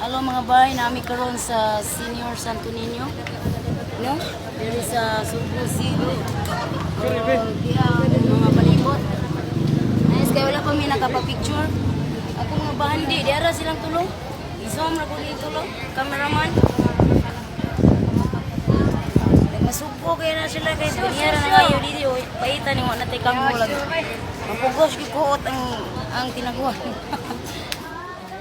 Hello, mga bay, naa mi karon sa Senior Santo Niño. No? Diri sa Sugbo City. Oh, diha ang mga palibot. Nice kay wala pa mi nakapa-picture. Ako mga bahandi, diara silang tulong. Isom ra ko dito tulong, cameraman. Nagmasuko kay na sila kay pinira na kayo dito. Paitan ni wa na tay kamo lang. Mapugos gyud kuot ang tinaguan.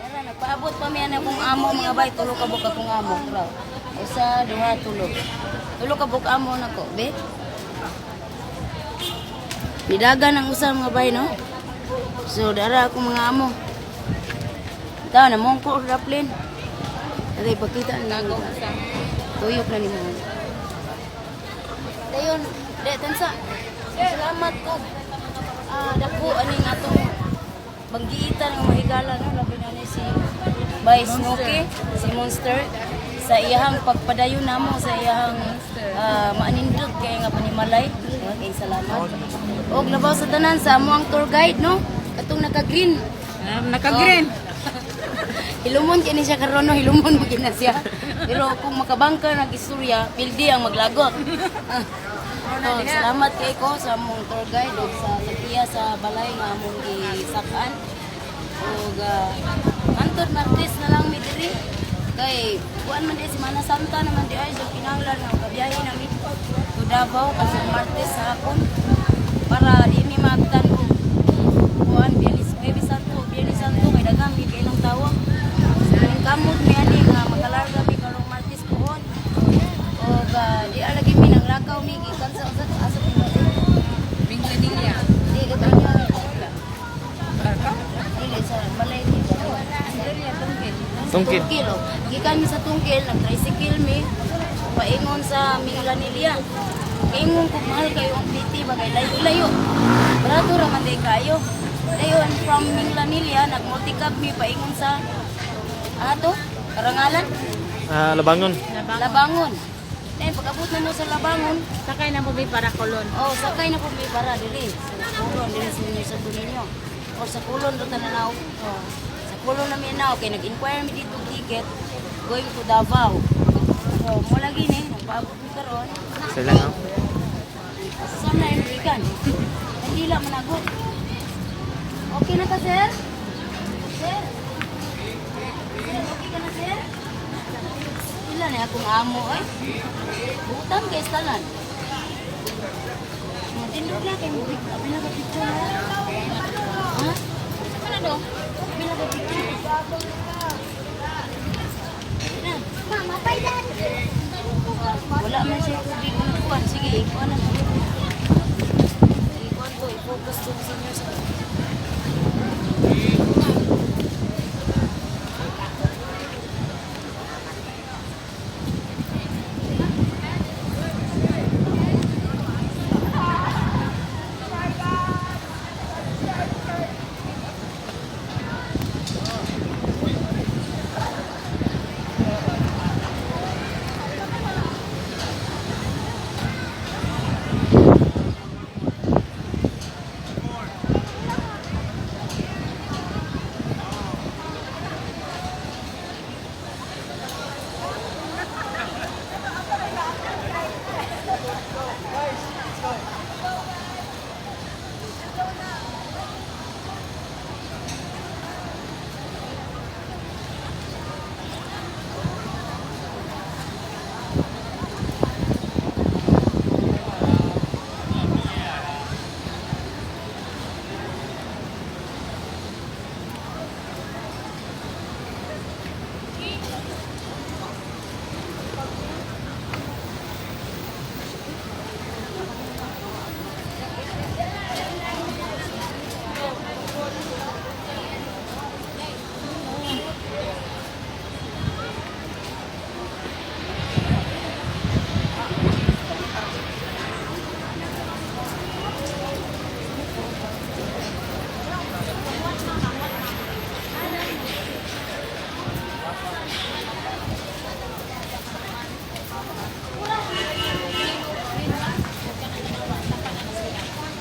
Ayan, nagpaabot pa mi ana akong amo, mga bay, tulo ka buok akong amo. Tulo. Usa, duha, tulo. Tulo ka buok amo nako, be. Nidagan ang usa, mga bay, no? So dara ako mga amo. Ta na mongko raplin. Dali ipakita na nako. Tuyok na nimo. Dayon, de tansa. Salamat ko. Ah, dako aning atong banggiitan nga mahigala, no, labi na ni si Bay Snooki, si Monster, sa iyahang pagpadayon namo sa iyahang maanindot kay nga panimalay. Okay, salamat. Og labaw sa tanan sa amo ang tour guide, no, katong naka-green. Naka-green. Hilumon kini siya karon, no, hilumon mo gina siya. Pero kung makabangka nag istorya, pildi ang maglagot. Oh, salamat kay ko sa among tour guide ug sa tagiya sa balay nga among gisakan. Ug hantod Martes na lang mi diri. Kay kuan man di Semana Santa naman di ay, so kinahanglan nga kabiyahe na mi to Davao kasi Martes sa hapon para di mi maabtan og kuan Biyernes, Huwebes Santo, Biyernes Santo kay daghan mi kay ilang tawo. So kamot mi ani nga makalarga mi karong Martes puhon. Og di lagi mi nang lakaw mi gikan sa asa asa mi ba? Minglanilla. Di katanya. Dili sa balay di ba? Tungkil. Tungkil. Oh. Gikan mi sa Tungkil, nag-tricycle mi paingon sa Minglanilla. Kaingon ko mahal kayo ang PT ba kay layo-layo. Barato ra man day kayo. Dayon from Minglanilla nag-multicab mi paingon sa ato Karangalan. Ah, Labangon. Labangon. Then pag-abot na no sa Labangon, Sakay na mo bi para Colon. oh, sakay na po may para diri. Sa Kulon, diri sa inyo sa Dunino. O sa Kulon do tananaw. Oh. Sa Kulon na mi now kay nag-inquire mi dito ticket going to Davao. So, mo lagi ni nagpaabot mi karon. Sila no? Sa na yung ikan. Kandila managot. Okay na ka, sir? Sir? Sir, okay ka na, sir? Ila na akong amo, ay. Butang kay tanan. Matindog na kay mo pila ka picture na. Ha? Ano do? Pila ka picture. Na. Mama, pailan. Wala man siya tubig na kuan. Sige, ikuan na. Ikuan to, i-focus to senior sa.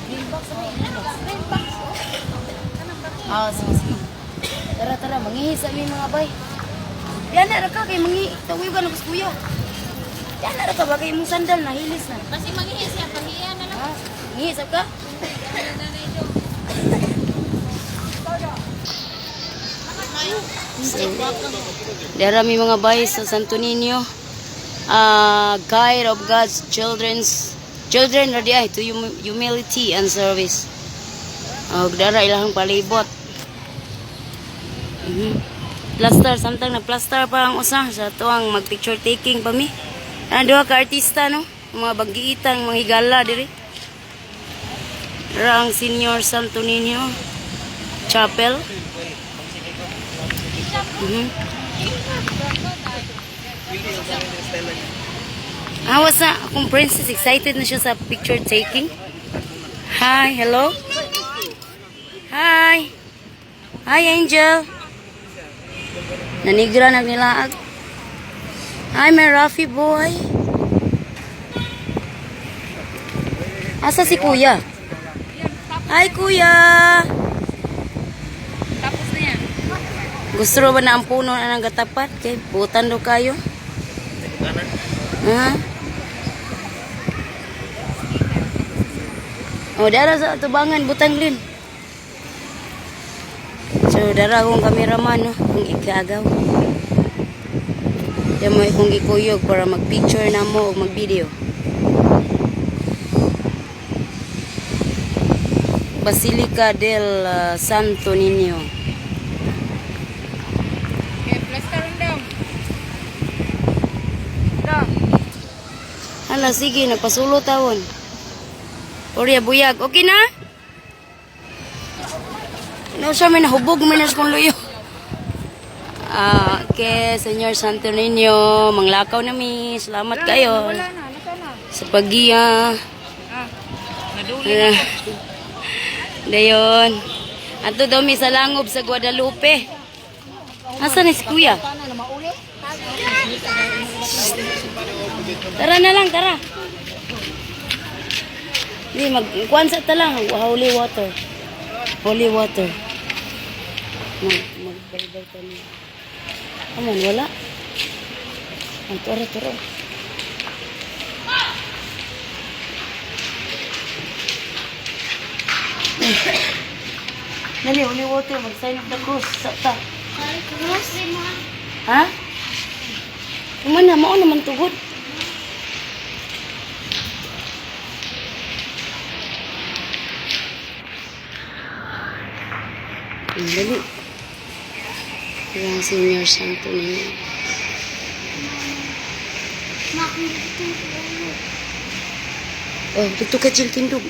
Green box ba? Green box. Green box. Ah, sige, sige. Tara, tara. Mangihisa mi, mga bay. Diyan na ra ka kay mangi tawigan na kuya. Diyan na ra ka ba kay imong sandal na hilis na. Basi maghihi siya, panghiya na lang. Ha? Ngihisap ka? So, dara mi mga bay sa Santo Niño. Guide of God's children ready ay to humility and service. Og dara ilahang palibot. Plaster samtang na plaster pa ang usa sa tuang mag picture taking pa mi. Ang duha ka artista, no, mga banggiitang mga higala diri. Dara ang Senior Santo Niño Chapel. Awas na, akong princess excited na siya sa picture taking. Hi, hello. Hi. Hi, Angel. Nanigra nagnilaag. Hi, my Rafi boy. Asa si kuya? Hi, kuya. Tapos na yan. Gusto ro ba na ang puno na ng gatapat? Kay butan do kayo. Ha? Oh, dara sa tubangan butang lin. So, dara akong kameraman, no, kung ikaagaw. Diyan mo akong gikuyog para mag-picture na mo o mag-video. Basilica del Santo Niño. Okay, plaster rin daw. Daw. Hala, sige, nagpasulo tawon. Orya, buyag. Okay na? No, siya may nahubog, may nas kong luyo. Ah, okay, Senyor Santo Niño, manglakaw na mi. Salamat kayo Wala na, nasa na. sa paggiya. Ah, naduli. Ah. Dayon. Ato daw mi sa langob sa Guadalupe. Asa ni si kuya? Tara na lang, tara. Di mag kuan sa ta lang, holy water. Holy water. Mag mag bye ta niya. Aman wala. Ang tara tara. Dali, holy water, mag sign of the cross sa ta. Ha? Uma na, mao naman tugod. Ang dali. Ang Senior Santo Niño. Oh, dito ka, Jill, tindog.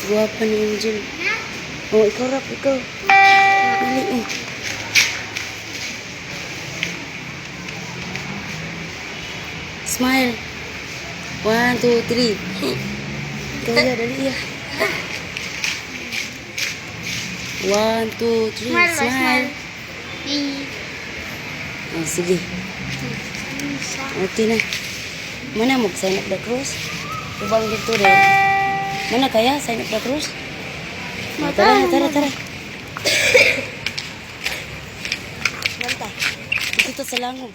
Guwapa ni Angel. Oh, ikaw, Rap, ikaw. Dali, eh. Smile. One, two, three. Ikaw ya, dali ya. One, two, three, Smile, smile. smile. Oh, sige. Okay na. Mana mo sign up the cross? Ubang dito rin. Mana kaya sign up the cross? Oh, tara na, tara, tara. Manta. Dito sa langob.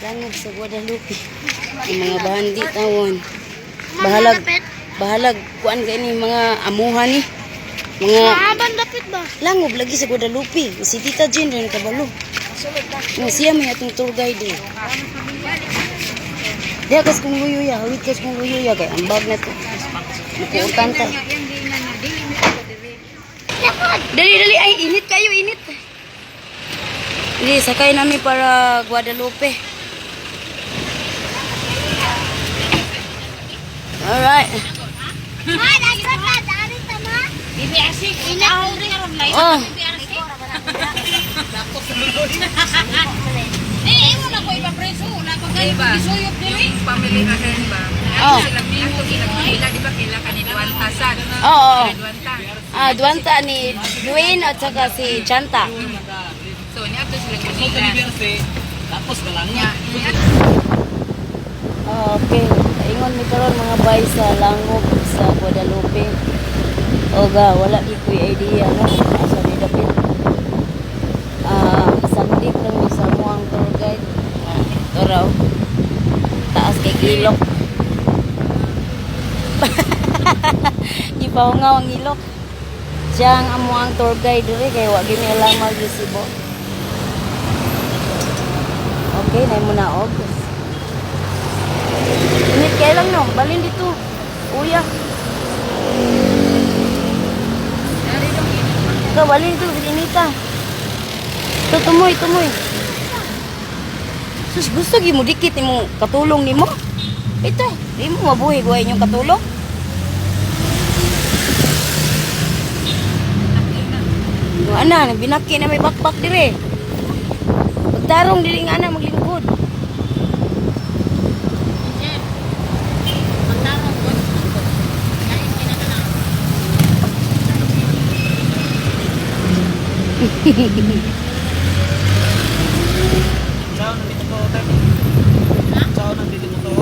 Langob sa Guadalupe. Ang mga bandi tawon. Bahalag, bahalag kuan kay ni mga amuhan ni. Mga Maaban dapit ba? langob lagi sa Guadalupe. Si Tita Jean rin kabalo. No, siya may atong tour guide eh. Diya kas kung luyo ya, hawit kas kung luyo ya kay ambag na to. Makuutan ta. Yang giingan niya, dili mi ko diri. Dali dali ay init kayo init. Hindi sakay nami para Guadalupe. Alright. Ma, dapat ka, dari tama. BBRC, ina rin aron lain. Oh, BBRC. Eh, imo na ko ipapreso, wala pa kayo gisuyop diri. Family Ahern ba? Oh. Sila ato sila kila, di ba kila ka ni Duanta sad? Oo. Oh, Duanta. Ah, Duanta ni Dwayne at saka si Chanta. So ni ato sila kila. Tapos na lang. Nya, ni ato Oh, okay. Bangon mi karon, mga bay, sa Langub sa Guadalupe. Oga, wala di ko'y idea no asa ni dapit. Ah, sandik lang mi sa muang tour guide. Ah, ito raw. Taas kay ilok. Gipahungaw ang ilok. Siya ang amuang tour guide diri kay wa gyud mi alam magresibo. Okay, na mo na og. Init kay lang no, balin dito. Uya. Ikaw, balin dito, inita. Ito, tumoy, tumoy. Sus, gusto gi mo dikit imong katulong nimo. Ito, di mo mabuhi guhay inyong katulong. No, ana, binaki na may bakbak dire. Pagtarong dili nga ana maglingkod. Saan nandito to, Tem? Saan nandito to?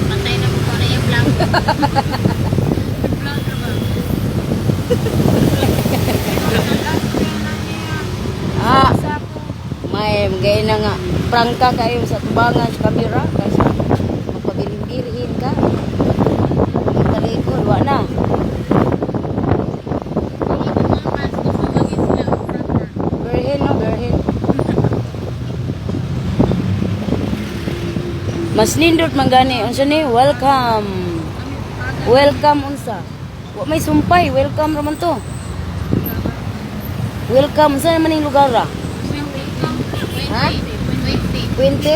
Patay na mo na yung vlog. Vlog ba? Ah, may gay na nga. Prangka kayo sa tubangan sa kamera kasi magpabilin-bilin ka. Magtalikod, wa na. Berhin no, berhin. Mas nindot man gani unsa ni? Welcome. Welcome unsa? Wa may sumpay, welcome raman to. Welcome unsa naman ning lugar ra? Ha? Puente?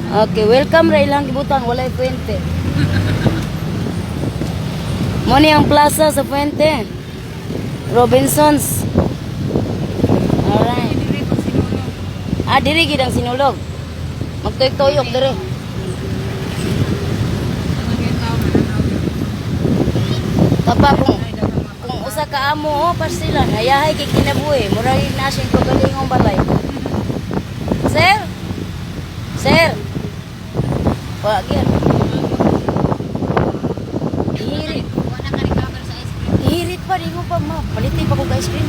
Okay, welcome ra ilang gibutang, walay puente. Mo ni ang plaza sa Puente. Robinsons. Alright. Ah, diri gid ang sinulog. Magtuyok-tuyok diri. Tapa kung usa ka amo oh, parsila hayahay kay kinabuhi, mura gyud na siyang kagalingong balay. Sir? Sir? Wa gyud. Hirit. Wala ka recover sa ice cream. Hirit pa, di ko pa ma. Paliti pa ko ice cream.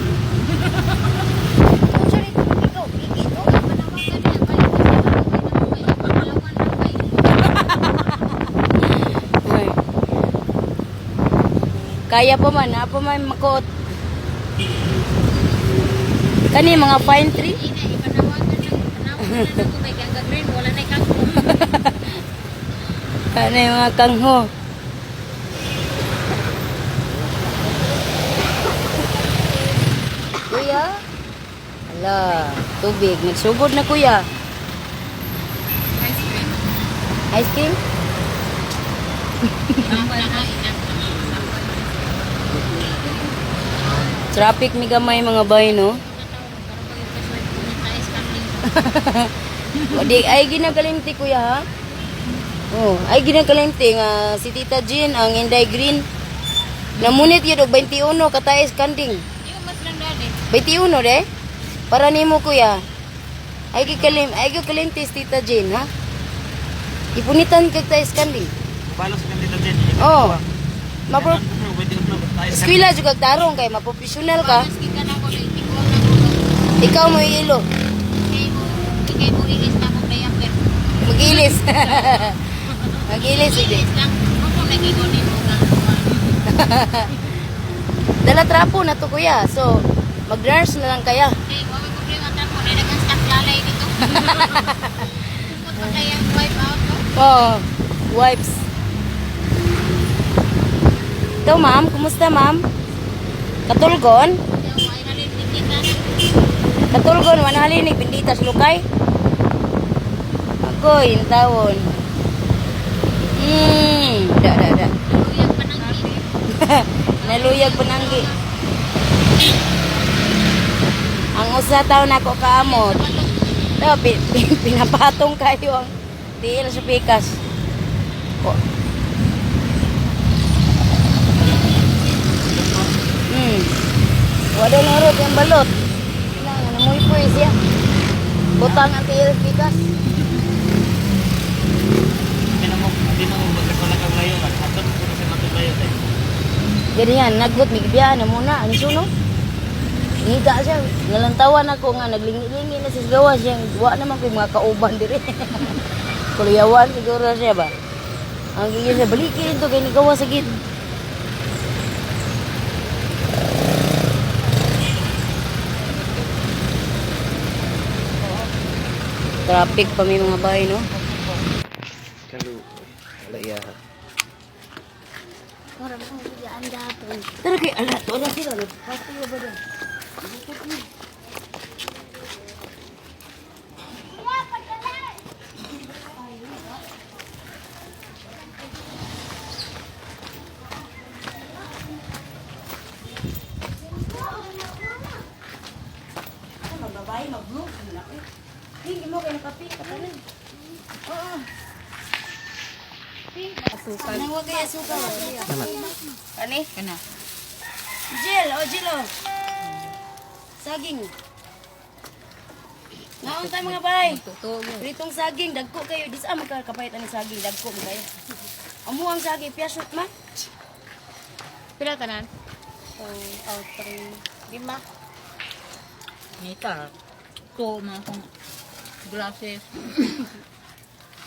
Unsa ni ikaw, iki to? Panawagan niya, balik ka sa pangalawan na kay. Ay. Kaya pa man, apa man makuot. Kani mga pine tree. Ina, ipanawagan na, panawagan na ko kay Ganga Green, wala na kangkong. Kani mga kangho. Kuya? Ala, tubig. Nagsugod na kuya. Ice cream. Ice cream? Traffic mi gamay mga bay no. O di ay ginagalimti kuya ha. Oh, ay ginagalimti nga si Tita Jean ang Inday Green. Namunit yun og 21 kataes kanding. Yung mas lang dali. 21 de. Para nimo kuya. Ay gikalim, ay gikalimti si Tita Jean ha. Ipunitan kag taes kanding. Balo sa kanila din. Oh. Mapro Pwede ko tayo. eskwela jud kag tarong kay maprofessional ka. Mas gikan ako na itikuang na ko. Ikaw mo ilo. Ikay mo, ikay mo ilis na akong diaper. Magilis. Magilis sige. Ilis lang. Ako nagingon ni mo nga. Dala trapo na to kuya. So, mag-nurse na lang kaya. Hey, wa may problema ta ko na nag-stock lalay dito. Tungkol pa kaya ang wipe out no? Oh, wipes. Ito ma'am, kumusta ma'am? Katulgon? Kaya ay nalinig kita. Katulgon, wanahalinig, binditas lukay. Ako, yung tawon. Da, da, da. Luyag pananggi. Naluyag pananggi. Ang usa taon ako kaamot. To, pinapatong kayo ang tiil sa pikas. O. Wala na rot yung balot. Kailangan namuy po siya. Butang ang tiil sa pikas. Ganyan, nagot, may gibiyaan na muna. Ang suno. Ngita siya. Nalantawan ako nga, naglingi-lingi na siya sa gawa siya. Wa naman ko yung mga kauban diri. Kuliyawan siguro siya ba? Ang gigil siya, balikin ito, kay nagawa sa git. Traffic pa may mga bahay, no? Kalu. Wala iya. Mura mo biglaan gapon. Tara kay ala, to na sila. Nagpatulo ba doon? Magbabae, mag-blue. Hindi mo kayo nakapi. Katalan. Oo. Asukal. Nang wag kayo asukal. Kani? Kana. Jill, oh Jill, oh. Saging. Ngaon tayo mga bay. Totoo mo. Pritong saging, dagko kayo. Dis ah, magkakapayat ang saging, dagko mo kayo. Amo ang saging, piyasot man. Pila tanan? 2, oh, 3, lima. Nita. Ko mga kong glasses.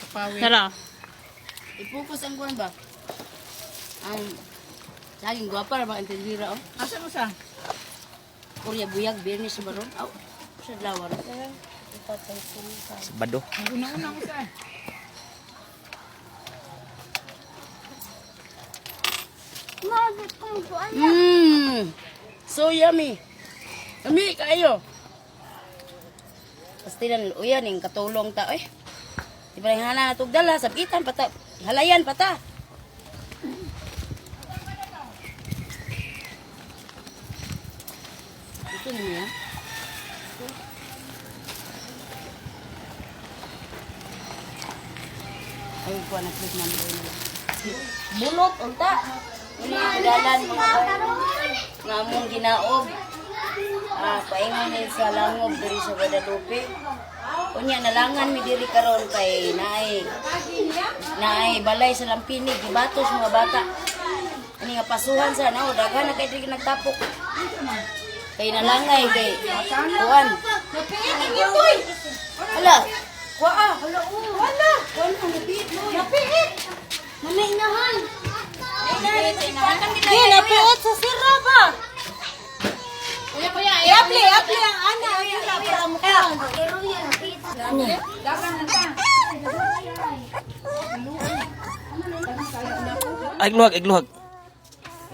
Kapawid. Tara. I-focus ang kuwan ba? Ang saging gwapa ra ba ang tindira oh. Asa mo sa? Kurya buyag biyernes sa baron. Aw, sa adlaw ron. Sabado. Ang una-una ko sa. Bakit kung buwan? Mmm. So yummy. Yummy kayo. Pastilan uyan ning katulong ta eh. Di ba hana natug dala sabitan pata halayan pata. Ito niya. Ay, kuha na click number nila. Bulot, unta. Uli, dalan mga nga among ginaog. Ah, paingon ni sa langob diri sa Guadalupe. Unya nalangan mi diri karon kay naay naay balay sa Lampinig gibatos mga bata. Ani nga pasuhan sa nao daghan na kay diri nagtapok. Kay nalangay kay kuan. Hala. Kuan. Hala. Wala. Kuan ang napiit mo. Napiit. Manainahan. Di napiit sa sira ba? Kuya, kuya, Apli, apli ang ana. Ang sira para mo Pero yan, napiit. Ay gluhag, ay gluhag.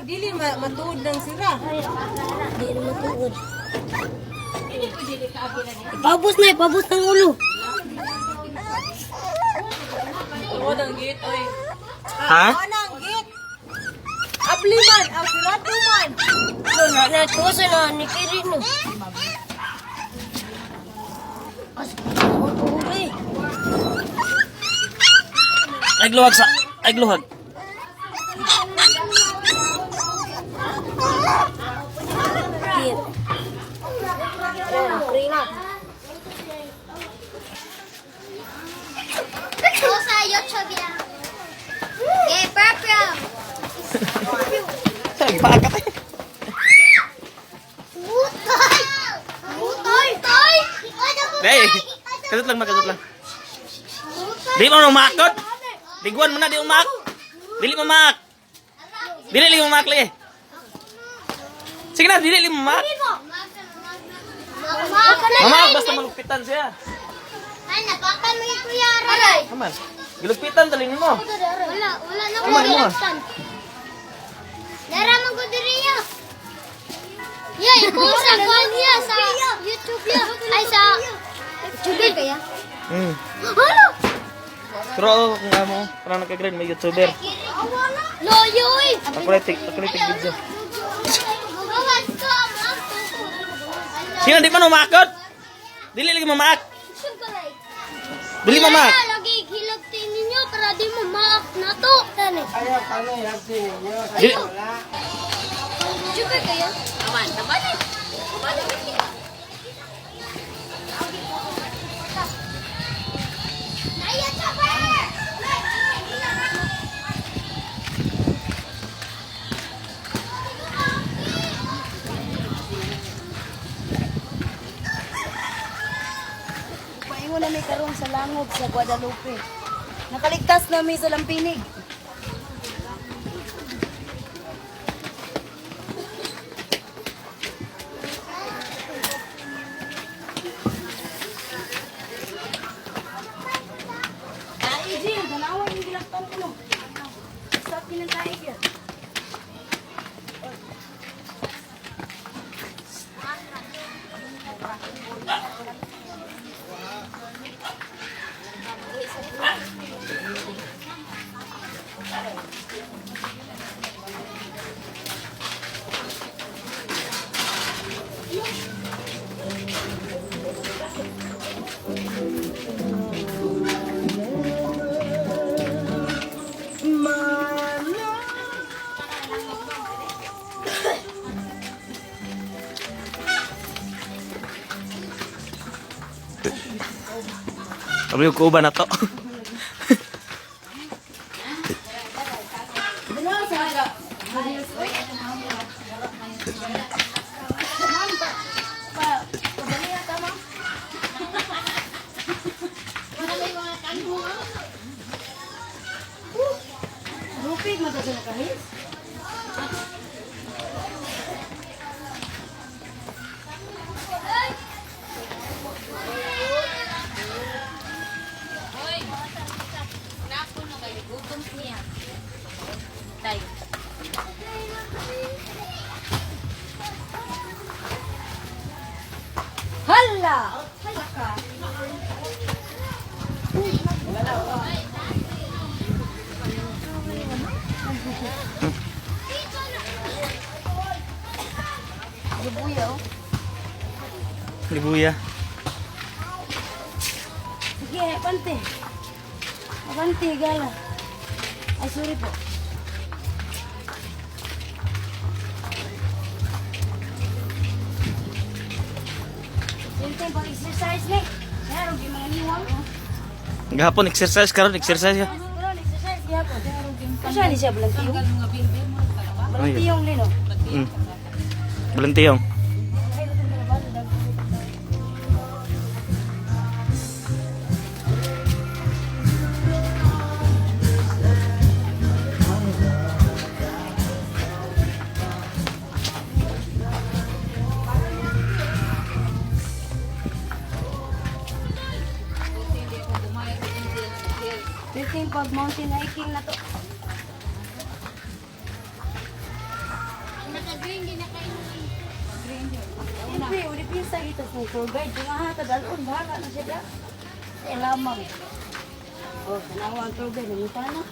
Dili matuod ng sira. Di na matuod. Ipabos na, ipabos ng ulo. Tuod ang gate oy. Ha? Ana ang gate. Abli man, ang sirato man. Na, na, na, na, ni Kirino. As, oh, eh. Ay gluhag sa. Ay gluhag. Kit. Ayan, free na. Cosa yocho bien. Que propio. Bakat. Utoy. Utoy. Utoy. Hey, kadot lang makadot lang. Di mo umakot. Liguan mo na di umak. Dili mo umak. Dili li umak li. Sige na, dili li umak. Mama, basta malugpitan siya. Ay, napakan mo yung kuya. Aray. Kaman. Gilugpitan dalhin mo. Wala, wala na ko Tama, mo. gilagtan. Dara man ko diri ya. Ya, ipost sa kuan niya sa YouTube ya. Ay sa YouTube kaya. Ano? Pero kung amo, parang nagka-grade may YouTuber. Loyo eh. Ako na tik, ako na tik video. Gawas ko ang Sino di man umakot? Dili lagi mamak. Dili mamak. Lagi hilagtin ninyo para di mo maak na to. Tani. Dili. YouTuber kayo? Aman, tabalik. Tabalik. Na YouTuber! karon sa langob sa Guadalupe. Nakaligtas nami sa Lampinig. Tae, Jin. Tanawa yung gilaktan ko, no. Stop kinang tae, yan. Kami yung kuba na to. Ma'am, pa, padali na tama. Rupig, matagal na kahis. Hala! Lubuya, oh. Libuya. Sige, abante. Abante, gala. Ay, sorry po. Siyempre, pag-exercise ni. Siya, yung mga niwang. Gahapon exercise karon, exercise ka. Karon, exercise gihapon. Kasi ni siya balantiyong. Balantiyong lino. Balantiyong. Fifteen pag mountain hiking na to. Ang naka-green, di na kayo. Siyempre, uli pinsa kita sa tour guide. Yung mga tagalon, bahala na siya da. Sa lamang. Oh, tanawa ang tour guide. Nanguta na.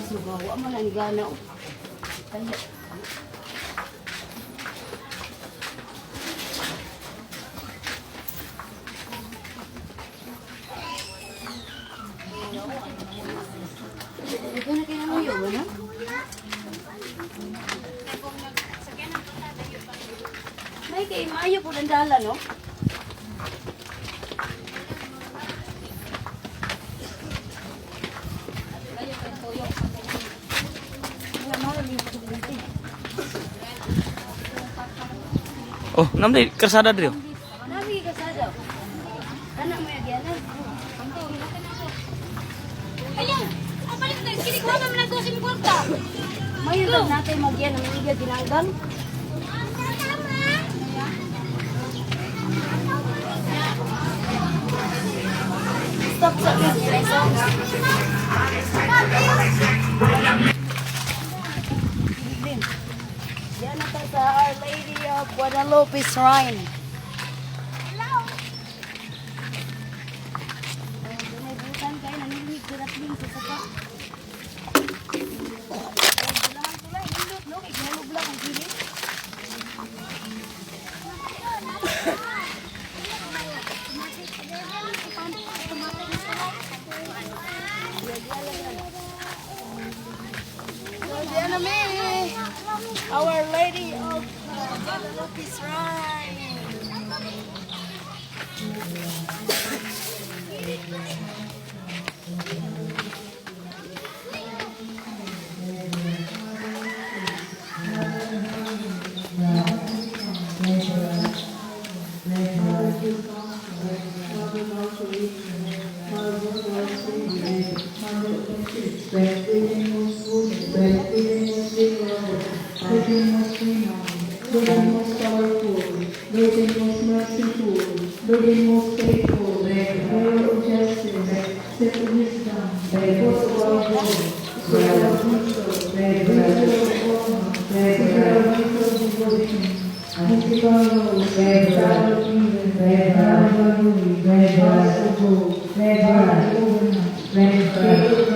Sugawa man ang gana. oh. Kaya. Ito na kinamuyo, ba na? May kay maayo po ang dala, no? Wala, mahal yung pagkakunti. Oh, namday karsada diri. oh. Nami ka sa daw. Kana mo yagyanan. Ayan! Ang palit na, kinikuha naman ang 12 kwarta. Mayo lang natin magyan ang iya ginanggang. Stop sa Yan na ta sa Our Lady of Guadalupe Shrine. Oh, dunay butan kayo, nanilhig sa ratling sa sapa. Oh, dulahan tulay, nindot, no? Kay ginalubla kung gilid. So, diyan na mi. Our Lady of Guadalupe Shrine. Creation, Mother of our Savior, Mother of the Church, Virgin most holy, Virgin most venerable, Virgin most renowned, Virgin most powerful, Virgin most merciful, Virgin most faithful, Mirror of justice, Seat of wisdom, Boss of our God, Square of wisdom, Teacher of honor, Teacher of little devotion, Mystical Rose, Tower of Eden, Tower of Glory, House of Gold, Tower of Covenant, Gate of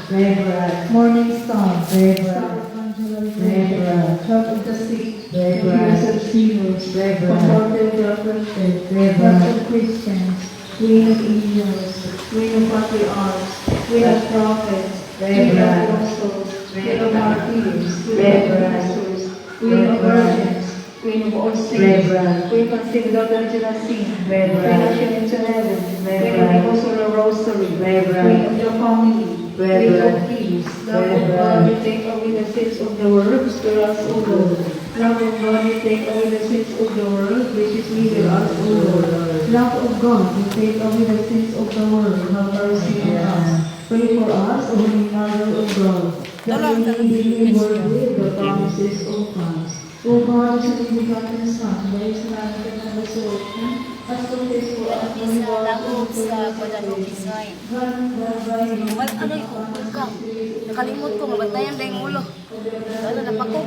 Heaven, Morning Star, Star of Evangelization, Help of the sick, Forgiveness of sinners, Comforter of the afflicted, Help of Christians, Queen of angels, Queen of patriarchs, Queen of prophets, Queen of apostles, Queen of martyrs, Queen of confessors, Queen of virgins, Queen of all saints, Queen conceived without original sin, Queen assumed into heaven, Queen of the Most Holy Rosary, Queen of the family, Queen of peace, Lamb of God, you take away the sins of the world, spare us, O Lord. Lamb of God, you take away the sins of the world, graciously hear us, O Lord. Lamb of God, you take away the sins of the world, have mercy on us. Pray for us, O Holy Mother of God, that we may be made worthy of the promises of Christ. O God, whose only begotten Son, by his life, death, and resurrection, has purchased for us the Sa reward lagom of sa Guadalupe Shrine. God, Aray ko, welcome. Nakalimot ko, mabantayan dahil yung ulo. Wala na pa ko.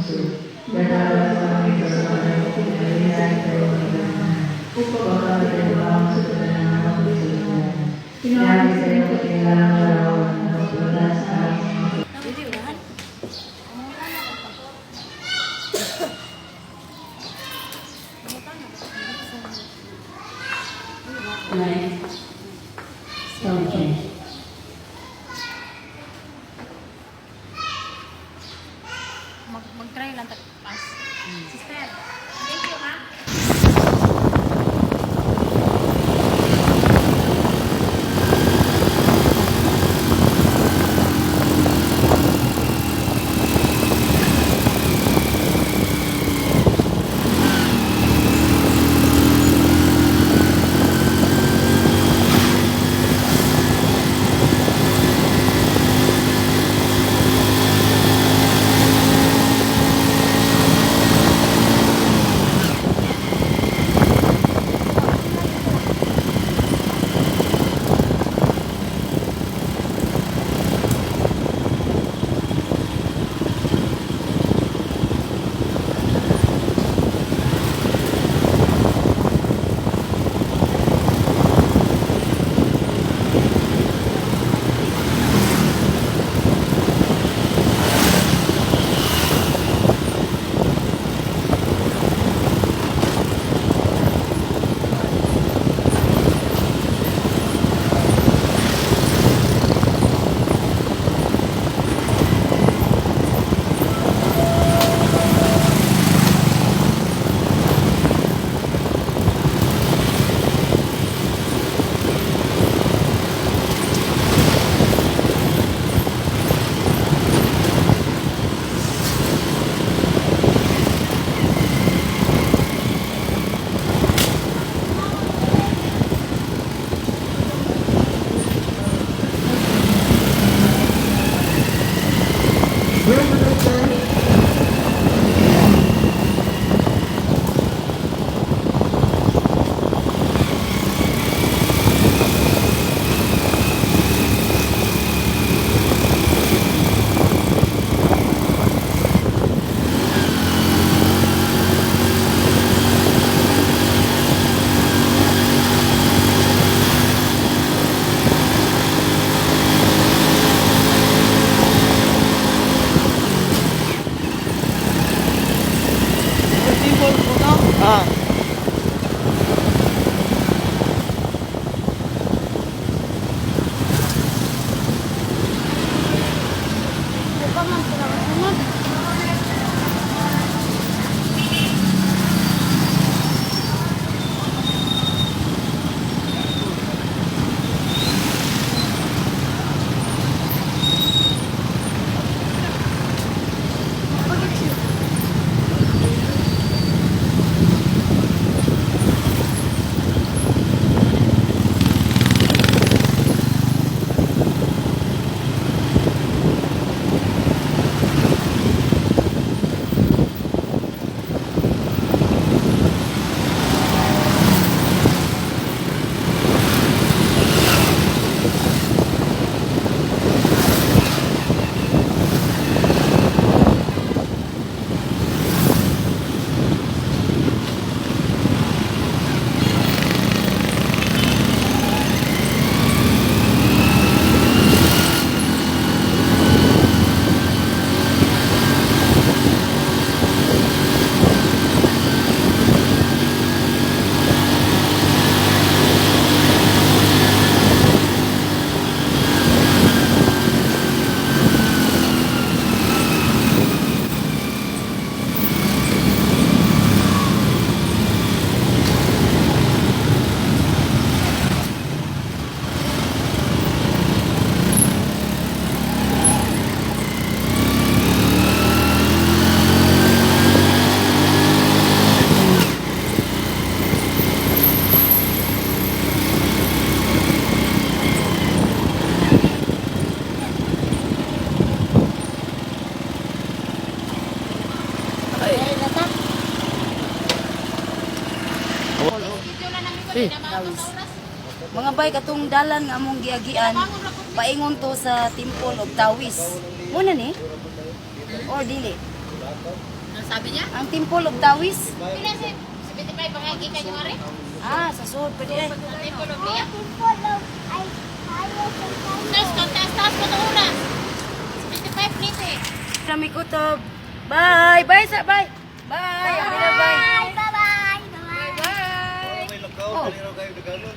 Jesus, Gatawa sa aming kasalanan, pinalihan kayo ng ganahan, upang makapagpapang sa tanan ng mga kasalanan. Pinawi sa iyong katigalang larawan na magwala sa aming mga Dili unahan. Light. Okay. Mag-try lang tag pass. Sister. Thank you, ha. Ah. Buka man sila kasunod. Tawis. Mga bay, katong dalan nga among giagian, paingon to sa Temple of Tawis. Muna ni? Or dili? Ano sabi niya? Ang Temple of Tawis. Pila si 75 ang gikan yung ari? Ah, sa sud pwede ay. Temple of Lia. Temple of ay Tapos kontas taas ko oras. 75 nito eh. Kami kutob. Bye. Bye sa bye. Bye. Bye. Bye. Bye bye. Bye. Bye. Oh.